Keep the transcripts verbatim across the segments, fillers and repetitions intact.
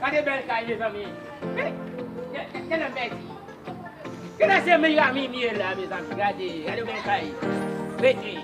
Gade bèl kay, mezanmi. Hey! Gade, gade, gade bèl kay. Gade se Miami m ye la, mezanmi. Gade, gade bèl kay. Rete.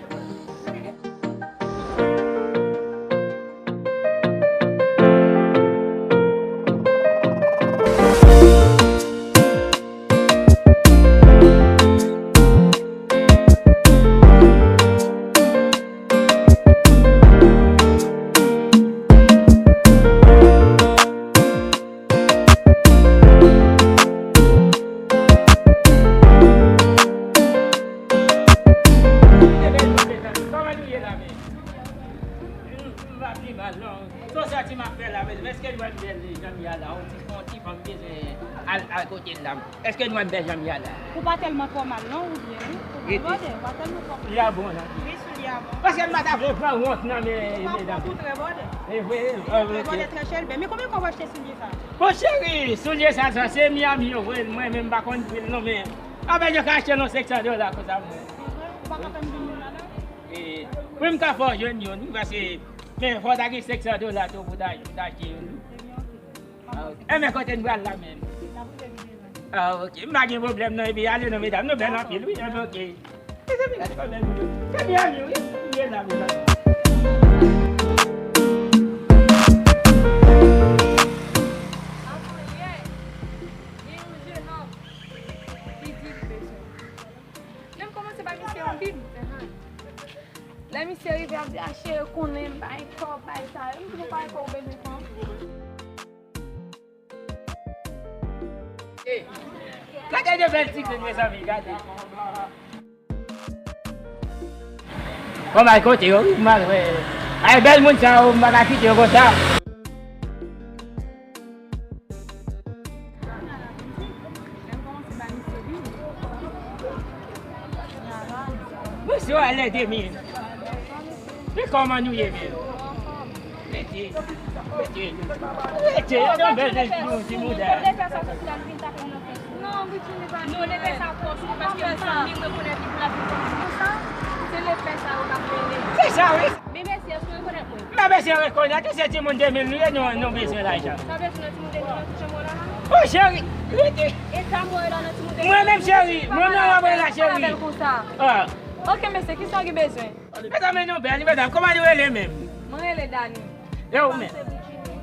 Sòti m ap fè la, mezanmi. Èske nou wè m bèl jan m ye la? On ti, on ti fanm bezwen al, al kote l la. Èske nou wè m bèl jan m ye la? Ou pa tèlman twò mal non, ou byen wi. Ou byen bòdè, ou pa tèlman twò mal. Soulye a bon la. Wi, soulye a bon. Paske m pa ta vle pran wont nan men medam. Ou pa pran tou trè bòdè. E vre, e vre, ok. Trè bòdè, trè chèlbè. Men konbyen kòb ou achte soulye sa? Bon, cheri, soulye sa, sa se Miami yo vre. Mwen menm m pa konn pri l non, men apèn yo ka achte l nan senk san dola konsa mwen. Ou pa ka fè m vin youn ladan? E, wi, m ka fè w jwenn youn, wi, paske, men fò w ta gen senk san dola tou pou w ta, pou w ta achte youn. Ah, ok. Enben, kote n pral la menm? Ah, ok. M pa gen pwoblèm non, epi ale non, medam, nou bèl anpil, wi. Enben, ok. Mezanmi, gade kòman nou ye. Se byen, wi. Li ye la, medam. Avan yè, gen yon jenòm ki di li bezwen. Menm kòmanse bay misye yon bib. Lè misye rive, ap di, "A, cheri, konnen m bay kòb, bay sa yo." M di, "Bon, bay kòb, ou bezwen fanm?" Gade de bèl ti grenn, mezanmi, gade. Bon, bay kote yo, wi, m al wè. Ay, bèl moun sa yo, m pa ka kite yo konsa. Mesye, ale de mil. Men kòman nou ye menm? Rete, rete, rete, yo nan bèl ti moun, ti moun. Non, lepè sa twò sou mwen, paske m pa vle rekonèt li pou la fin konsa. Se lepè sa yo k ap rele. Se sa, wi. Men mesye, èske w rekonèt mwen? Men mesye rekonèt, se timoun de mil nou ye, nou, nou bezwen lajan. Sa vle di nan timoun de mil nan ti chanm w la? Oh, cheri, rete. E sa mwen la nan timoun de mil. Mwen menm, cheri, mwen menm, mwen la, cheri. Ah. Ok, mesye, kisa w gen bezwen? Mezanmi, nou bèl, medam, kòman nou rele menm? Mwen rele Dani. E ou menm?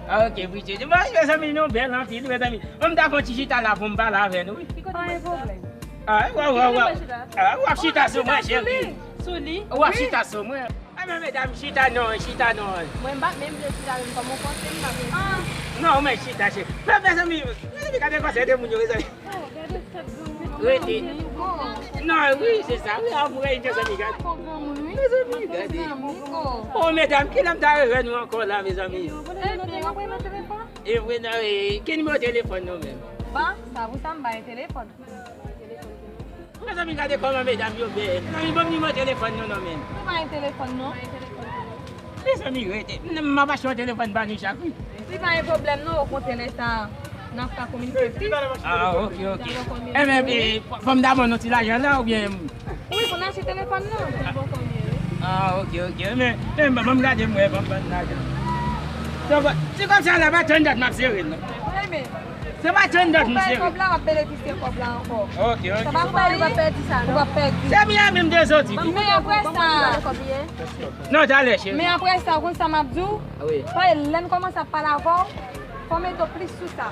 Ah, ok, Bridget. Mwen, mezanmi, nou bèl anpil, mezanmi. Mwen, m ta fè yon ti chita la pou m pale avè nou, wi. Pa gen pwoblèm. Ah, w ap chita sou mwen, cheri. Sou li? W ap chita sou mwen. Ah, men medam, chita non, chita non. Mwen, m pa menm vle chita menm kòm ou panse, m pa vle. Non, men chita, cheri. Men, mezanmi, mezanmi, gade konsèy de moun yo, mezanmi. Rete. Non, wi, se sa. Wi, a, mwen, mezanmi, gade. Mezanmi, gade. Oh, medam, kilè m ta revè nou ankò la, mezanmi? E vre, non, e, ki nimewo telefòn nou menm? Ba, sa pou sa m bay telefòn. Mezanmi, gade kòman medam yo bèl. Mezanmi, ban m nimewo telefòn nou non menm. Ou pa gen telefòn non? Mezanmi, rete. M ap achte yon telefòn pa nou chak, wi. Li pa gen pwoblèm non, okontrè lè sa a, n ap ka kominike plis. Ah, ok, ok. Enben, e, fò m ta ban nou ti lajan la, oubyen? Wi, pou n achte telefòn nan. Ah, ok, ok. Men, men, ban m gade m wè, ban m ban n lajan. Donk, ti kòb sa la, pa tann dat m ap sere l non. Wi, men. Se pa tann dat m sere. Ou bay kòb la, w ap benefisye kòb la ankò. Ok, ok. Sa pa pou ou p ap pèdi sa non. Ou p ap pèdi. Se Miami m te soti. Men apre sa. Non, talè, cheri. Men apre sa, ou konn sa m ap di w? Wi. Paske lè m kòmanse ap pale avè w, fò w mete w plis sou sa.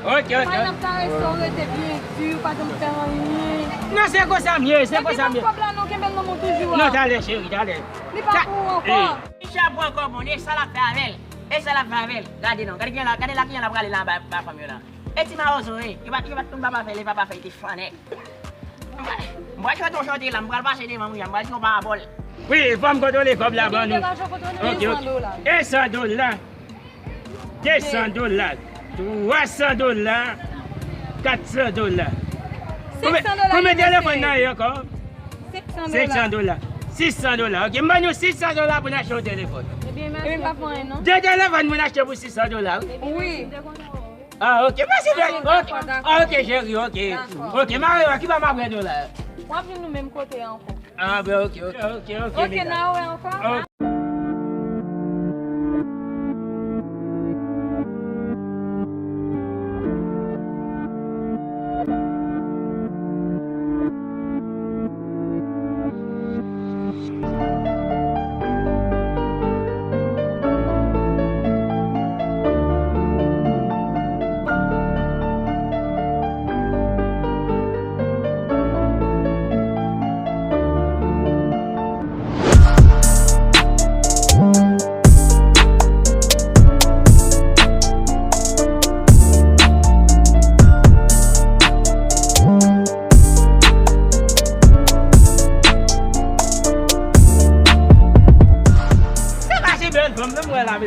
Ok, ok. Pa janm karese w, rete byen di, pa janm fè anyen. Non, se konsa m ye, se konsa m ye. Epi banm kòb la non, kenbe l nan men w toujou a. Non, talè, cheri, talè. Li pa pou ou ankò. Micha pran kòb moun, e sa l ap fè avè l? E sa l ap fè avè l? Gade non, gade kijan la, gade la kijan l ap rale la anba, ba fanm yo la. E ti mawozo, e, yo pa, yo pa t konn papa fè, li papa fè, li te fanè. M pral chante yon chante la, m pral pase devan Micha, m pral di yon parabòl. Wi, fò m kontwole kòb la ban nou. Ok, ok. E san dola. De san dola, twa san dola, kat san dola. Konbyen, konbyen telefòn nan ye ankò? Senk san dola. Senk san dola. Sis san dola. Ok, m ban nou sis san dola pou n achte yon telefòn. Ebyen, mèsi. Ebyen, pa pou anyen, non. De telefòn pou n achte pou sis san dola, wi. Wi. Ah, ok, mèsi, ok. Ah, ok, cheri, ok. Ok, mari, ki ba m apre dola? W ap vin nou menm kote ankò. Ah, ben, ok, ok, ok, ok, n a wè ankò. Ok.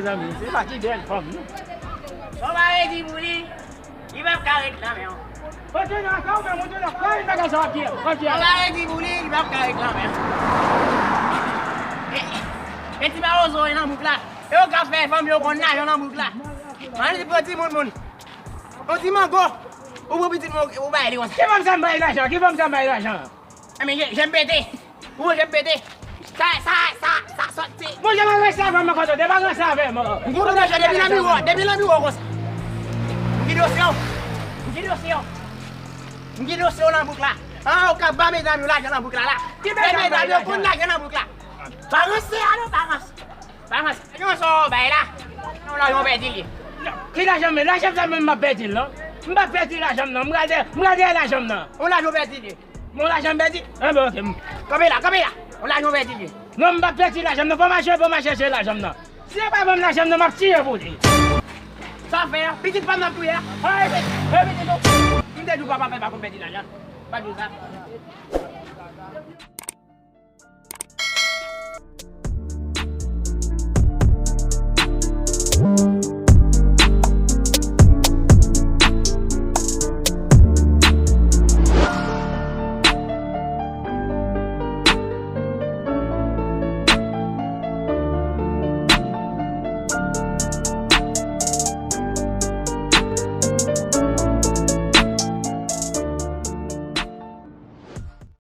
Zanmi, se pa ti bèl fanm, non. Sa w pa redi pou li, li p ap ka reklame w. Kontinye ankò, men monte nan kay, bagay sa w ap di, kontinye. Sa w pa redi pou li, li p ap ka reklame w. E, e, e ti mawozo e nan bouk la. E yo ka fè fanm yo konn lajan nan bouk la. Ann di pou ti moun moun. On ti mango. Ou pran pitit mwen, ou bay li konsa. Ki fanm sa m bay lajan? Ki fanm sa m bay lajan? Enben, je, je m pete. Ou je m pete. Sa, sa, sa, sa sòti. Bon, je m ranse avè m ankò, de pa ranse avè m. M konn ranse depi nan biwo, depi nan biwo konsa. M ki dosye w. M ki dosye w. M ki dosye w nan bouk la. Ah, ou ka ba medam yo lajan nan bouk la, la. Ki medam yo konn lajan nan bouk la. Pa ranse, alo, pa ranse. Pa ranse. Yon sa w bay la. Yon lajan w pèdi li. Ki lajan men? Lajan sa menm m ap pèdi l, non? M p ap pèdi lajan m, non. M pral dèyè, m pral dèyè lajan m, non. Yon lajan w pèdi li. Yon lajan m pèdi? Enben, oke. Kanpe la, kanpe la. Yon lajan w pèdi li. Non, m p ap pèdi lajan m, non. Pa mache, pa mache, se lajan m, non. Si yo pa ban m lajan m, non, m ap tiye pou li. Sa w fè a? Pitit pa m n ap touye a? Ay, pitit, ay, pitit, non. M te di w papa m pa konn pèdi lajan. Pa di w sa.